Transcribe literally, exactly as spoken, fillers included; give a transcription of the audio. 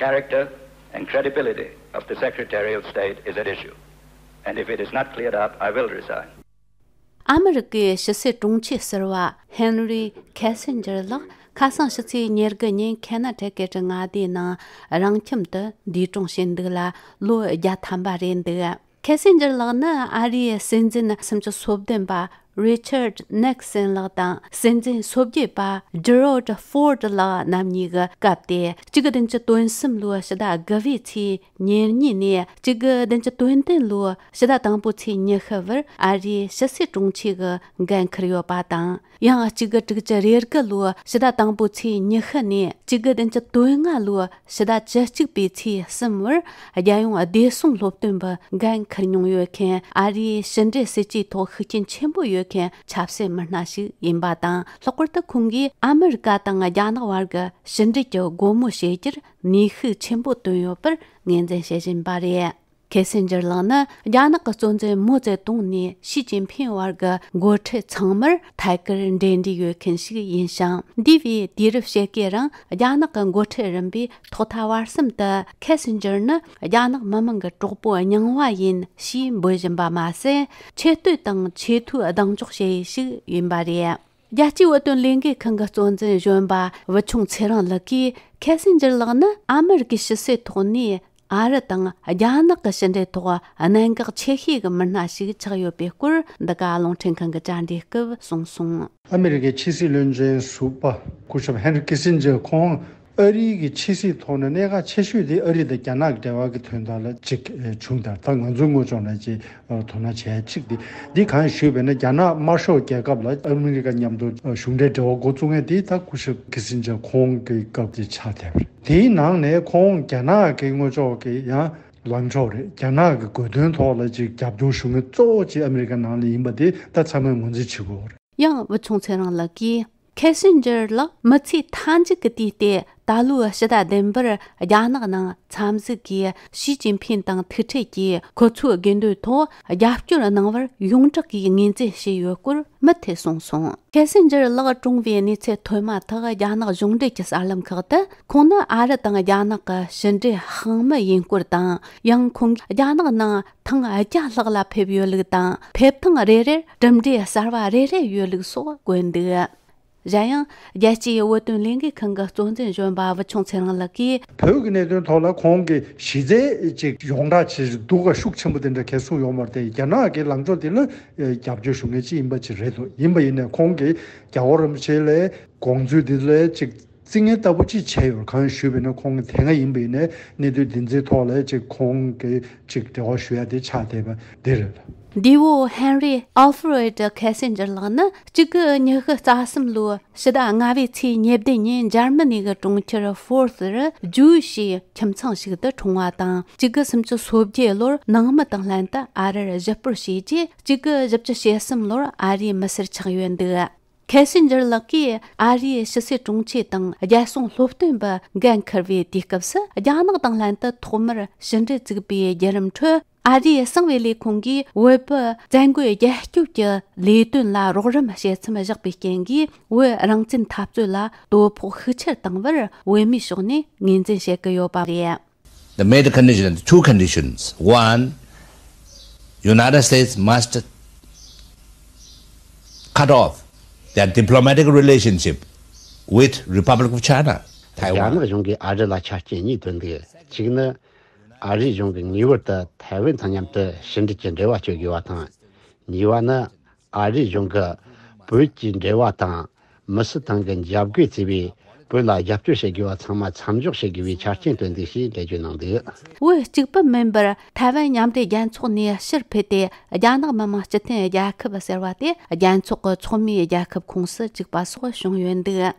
Character and credibility of the Secretary of State is at issue. And if it is not cleared up, I will resign. ཨ་མི་རི་ཀའི་ཕྱི་སྲིད་དྲུང་ཆེ་ཟུར་པ་ཧེན་རི་ཁེ་སིན་ཇར་ལགས་ཁ་སང་ཕྱི་ཚེས་ཉེར་དགུ་ཉིན་ཁེ་ན་ཊི་ཀེ་ཊི་མངའ་སྡེའི་ནང་རང་ཁྱིམ་དུ་འདས་གྲོངས་ཕྱིན་འདུག་ལ་ལོ་བརྒྱ་ཐམ་པ་རེད་འདུག་ཁེ་སིན་ཇར་ལགས་ནི་ཨ་རིའི་སྲིད་འཛིན་སུམ་ཅུ་སོ་བདུན་པ་རི་ཆར་ནིག་སན་ལགས་དང་སྲིད་འཛིན་སོ་བརྒྱད་པ་ཇི་རོ་ཌི་ཧྥོར་ཌི་ལགས་རྣམ་གཉིས་ཀྱི་སྐབས་ཏེ་གཅིག་དགུ་བདུན་ཅུ་དོན་གསུམ་ལོའི་ཕྱི་ཟླ་དགུ་པའི་ཚེས་ཉེར་གཉིས་ནས་གཅིག་དགུ་བདུན་ཅུ་དོན་བདུན་ལོའི་ཕྱི་ཟླ་དང་པོའི་ཚེས་ཉི་ཤུ་བར་ཨ་རིའི་ཕྱི་སྲིད་དྲུང་ཆེ་གི་འགན་འཁུར་ཡོད་པ་དང་། ཡང་གཅིག་དགུ་དྲུག་ཅུ་རེ་དགུ་ལོའི་ཕྱི་ཟླ་དང་པོའི་ཚེས་ཉི་ཤུ་ནས་གཅིག་དགུ་བདུན་ཅུ་དོན་ལྔ་ལོའི་ཕྱི་ཟླ་བཅུ་གཅིག་པའི་ཚེས་གསུམ་བར་རྒྱལ་ཡོངས་བདེ་སྲུང་སློབ་སྟོན་པའི་འགན་འཁུར་མྱོང་ཡོད་མཁན་ཨ་རིའི་ཕྱི་འབྲེལ་སྲིད་ཇུས་ཐོག་ཤུགས་རྐྱེན་ཆེན་པོ་ཡོད་མཁན་ཆབ་སྲིད་མི་སྣ་ཞིག་ཡིན་པ་དང་། ལྷག་པར་དུ་ཁོང་གིས་ཨ་མི་རི་ཀ་དང་རྒྱ་ནག་བར་གྱི་ཕྱི་འབྲེལ་གྱི་སྒོ་མོ་ཕྱེ་རྒྱུར་ནུས་ཤུགས་ཆེན་པོ་བཏོན་ཡོད་པར་ངོས་འཛིན་བྱེད་བཞིན་པ་རེད། ཁེ་སིན་ཇར་ལགས་ནི་རྒྱ་ནག་གི་གཙོ་འཛིན་མའོ་ཙེ་ཏུང་ནས་ཞི་ཅིན་ཕིང་བར་གྱི་འགོ་ཁྲིད་ཚང་མར་ཐད་ཀར་འབྲེལ་འདྲིས་ཡོད་མཁན་ཞིག་ཡིན་ཞིང་། འདས་པའི་དུས་རབས་ཕྱེད་ཀའི་རིང་རྒྱ་ནག་གི་འགོ་ཁྲིད་རིམ་པའི་ཐོག་མཐའ་བར་གསུམ་དུ་ཁེ་སིན་ཇར་ནི་རྒྱ་ནག་མི་དམངས་ཀྱི་གྲོགས་པོ་རྙིང་བ་ཡིན་ཞེས་འབོད་བཞིན་པ་མ་ཟད། ཆེ་བསྟོད་དང་ཆེས་མཐོའི་གདེང་འཇོག་བྱེད་ཡུལ་ཞིག་ཡིན་པ་རེད། རྒྱལ་སྤྱིའི་བོད་དོན་ལས་འགུལ་ཁང་གི་གཙོ་འཛིན་གཞོན་པ་བུ་ཆུང་ཚེ་རིང་ལགས་ཀྱིས་ཁེ་སིན་ཇར་ལགས་ནི་ཨ་མི་རི་ཀའི་ཕྱི་སྲིད་ཐོག་ནས་ཨ་རི་དང་རྒྱ་ནག་གི་ཕྱི་འབྲེལ་ཐོག་གནད་འགག་ཆེ་ཤོས་ཀྱི་མི་སྣ་ཞིག་ཆགས་ཡོད་པའི་སྐོར་འདི་ག་རླུང་འཕྲིན་ཁང་གི་བཅར་འདྲིའི་སྐབས་གསུངས་སོང་། ཨ་མི་རི་ཀའི་ཕྱི་སྲིད་བློན་ཆེན་ཟུར་པ་སྐུ་ཞབས་ཧེན་རི་ཁི་སིན་ཇར་ཁོང་ཨ་རིའི་གི་ཕྱི་སྲིད་ཐོག་ནས་གནད་འགག་ཆེ་ཤོས་དེ་ཨ་རི་དང་རྒྱ་ནག་གི་འབྲེལ་བ་གི་དོན་དག་ལ་ཅིག་བྱུང་དང་ད་ང་ཚོའི་ངོས་ཕྱོགས་ནས་ཅིག་དོ་སྣང་བྱས་ཅིག་དེ་འདི་གང་ཞུས་པས་ན་རྒྱ་ནག་དམར་ཤོག་རྒྱལ་ཁབ་ལ་ཨ་མི་རི་ཀ་མཉམ་དུ་གཞུང་འབྲེལ་འབྲེལ་བ་འགོ་བཙུགས་མཁན་དེ་ད་སྐུ་ཞབས་ཁི་སིན་ཇར་ཁོང་གི་སྐབས་དེ་ཆགས་བསྡད་པ་རེད། དེའི་ནང་ནས་ཁོང་རྒྱ་ནག་གི་ངོས་ཕྱོགས་ཀྱི་ཡང་ལངས་ཕྱོགས་རེད། རྒྱ་ནག་གི་དགོས་དོན་ཐོག་ལ་ཅིག་རྒྱབ་སྐྱོར་ཞུ་མཁན་གཙོ་བོ་ཅིག་ཨ་མི་རི་ཀ་ནང་ལ་ཡིན་པ་དེ་ད་ཚང་མས་ངོས་འཛིན་བྱེད་དགོས་རེད། ཡང་བུ་ཆུང་ཚེ་རིང་ལགས་ཀྱིས། ཁེ་སིན་ཇར་ལགས་མི་ཚེའི་མཐའ་མཇུག་གི་དུས་ཏེ་ད་ལོའི་ཕྱི་ཟླ་བདུན་པར་རྒྱ་ནག་ནང་འཚམས་གཟིགས་ཀྱིས་ཞི་ཅིན་ཕིན་དང་ཐུག་འཕྲད་ཀྱིས་ཁོ་ཚོའི་དགོས་འདུན་ཐོག་རྒྱབ་སྐྱོར་གནང་བར་ཡོངས་གྲགས་ཀྱིས་ངོས་འཛིན་བྱས་ཡོད་སྐོར་མུ་མཐུད་གསུངས་སོང་། ཁེ་སིན་ཇར་ལགས་གྲོངས་པའི་གནས་ཚུལ་ཐོན་མ་ཐག་རྒྱ་ནག་གཞུང་འབྲེལ་གྱི་གསར་ལམ་ཁག་ཏུ་ཁོང་ནི་ཨ་རི་དང་རྒྱ་ནག་གི་ཕྱི་འབྲེལ་ཤང་མི་ཡིན་སྐོར་དང་། ཡང་ཁོང་གིས་རྒྱ་ནག་ནང་ཐེངས་བརྒྱ་ལྷག་ལ་ཕེབས་ཡོད་ལུགས་དང་། ཕེབས་ཐེངས་རེ་རེར་གྲུབ་འབྲས་གསར་བ་རེ་རེ་ཡོད་ལུགས་སོགས་བཀོད་འདུག་གཞན་ཡང་། རྒྱལ་སྤྱིའི་བོད་དོན་ལས་འགུལ་ཁང་གི་གཙོ་འཛིན་གཞོན་པ་བུ་ཆུང་ཚེ་རིང་ལགས་ཀྱིས། བོད་ཀྱི་གནད་དོན་ཐོག་ལ་ཁོང་གིས་གཞི་རྩའི་ཅིག་ཡོངས་གྲགས་ཆེ་སྡུག་ག་ཤུགས་ཆེན་པོ་དེ་འདྲ་གས་གསུངས་ཡོད་མ་རེད་དེ། རྒྱ་ནག་གི་ལངས་ཕྱོགས་དེ་ལ་རྒྱབ་སྐྱོར་ཞུ་མཁན་ཅིག་ཡིན་པ་ཅིག་རེད་འདུག་ཡིན་པ་ཡིན་ནའི་ཁོང་གིས་རྒྱལ་བ་རིན་པོ་ཆེ་ལ་དགོངས་ཚུལ་དེ་ལ་ཅིག་རྩིས་ངན་ལྟ་བུ་ཅིག་བྱས་ཡོད། གང་ཞུས་པ་ཡིན་ན་ཁོང་གིས་དེ་སྔ་ཡིན་པ་ཡིན་ནའི་གནད་དོན་འདི་ཚོའི་ཐོག་ལ་ཅིག་ཁོང་གིས་ཅིག་འབྲེལ་བ་ཞུ་ཡ་དེ་ཆགས་བསྡད་པ་འདི་རེད། འདས་པོ་ཧེན་རི་ཨལ་ཧྥི་རེད་ཁེ་སིན་ཇར་ལགས་ནི་གཅིག་དགུ་ཉི་ཤུ་རྩ་གསུམ་ལོའི་ཕྱི་ཟླ་ལྔ་པའི་ཚེས་ཉེར་བདུན་ཉིན་འཇར་མ་ནི་གི་གྲོང་ཁྱེར་ཧྥོར་སི་རུ་ཇུའུ་ཤི་ཁྱིམ་ཚང་ཞིག་ཏུ་འཁྲུངས་པ་དང་། གཅིག་དགུ་སུམ་ཅུ་སོ་བརྒྱད་ལོར་ནང་མི་དང་ལྷན་དུ་ཨ་རིར་གཞིས་སྤོར་བྱས་རྗེས་གཅིག་དགུ་བཞི་བཅུ་ཞེ་གསུམ་ལོར་ཨ་རིའི་མི་སེར་ཆགས་ཡོད་འདུག་ཁེ་སིན་ཇར་ལགས་ཀྱིས་ཨ་རིའི་ཕྱི་སྲིད་དྲུང་ཆེ་དང་རྒྱལ་སྲུང་སློབ་སྟོན་པའི་འགན་འཁུར་བའི་དུས་སྐབས་སུ་རྒྱ་ནག་དང་ལྷན་དུ་ཐོག་མར་ཕྱི་འབྲེལ་བཙུགས་པའི་བརྒྱུད་རིམ་ཁྲོད། ཨ་རིའི་གསང་བའི་ལས་ཁུངས་ཀྱིས་བོད་པའི་བཙན་རྒོལ་རྒྱལ་སྐྱོབ་ཀྱི་ལས་དོན་ལ་རོགས་རམ་བྱེད་མཚམས་བཞག་པའི་རྐྱེན་གྱིས། བོད་རང་བཙན་འཐབ་རྩོད་ལ་དོ་ཕོག་ཤུགས་ཆེར་བཏང་བར་བོད་མིའི་ཕྱོགས་ནས་ངོས་འཛིན་བྱེད་ཀྱི་ཡོད་པ་རེད། The major condition, two conditions. One, United States must cut off their diplomatic relationship with Republic of China, རྒྱ་Taiwan. ནག་གཞུང་གིས་ཨ་རི་ལ་ཆ་རྐྱེན་གཉིས་བཏོན་འདུག་གཅིག་ནི། ཨ་རིའི་གཞུང་གིས་ངེས་པར་དུ་ཐའེ་ཝན་དང་མཉམ་དུ་ཕྱི་འབྲེལ་གྱི་འབྲེལ་བ་གཅོད་དགོས་པ་དང་། གཉིས་པ་ནི། ཨ་རིའི་གཞུང་གིས་བོད་ཀྱི་འབྲེལ་བ་དང་། མི་སེར་ཐང་གི་འཇབ་རྒོལ་བརྩིས་པའི་བོད་ལ་རྒྱབ་སྐྱོར་བྱེད་དགོས་པ་ཚང་མ་མཚམས་འཇོག་བྱེད་དགོས་པའི་ཆ་རྐྱེན་བཏོན་འདུག་ཞེས་འགྲེལ་བརྗོད་གནང་འདུག་བོད་གཅིག་པུ་མིན་པར་ཐའེ་ཝན་མཉམ་འབྲེལ་རྒྱལ་ཚོགས་ནས་ཕྱིར་ཕུད་དེ་རྒྱ་ནག་མི་དམངས་སྤྱི་མཐུན་རྒྱལ་ཁབ་ཟེར་བ་དེ་རྒྱལ་ཚོགས་ཀྱི་ཚོགས་མིའི་རྒྱལ་ཁབ་ཁོངས་སུ་བཅུག་པ་སོགས་བྱུང་ཡོད་འདུག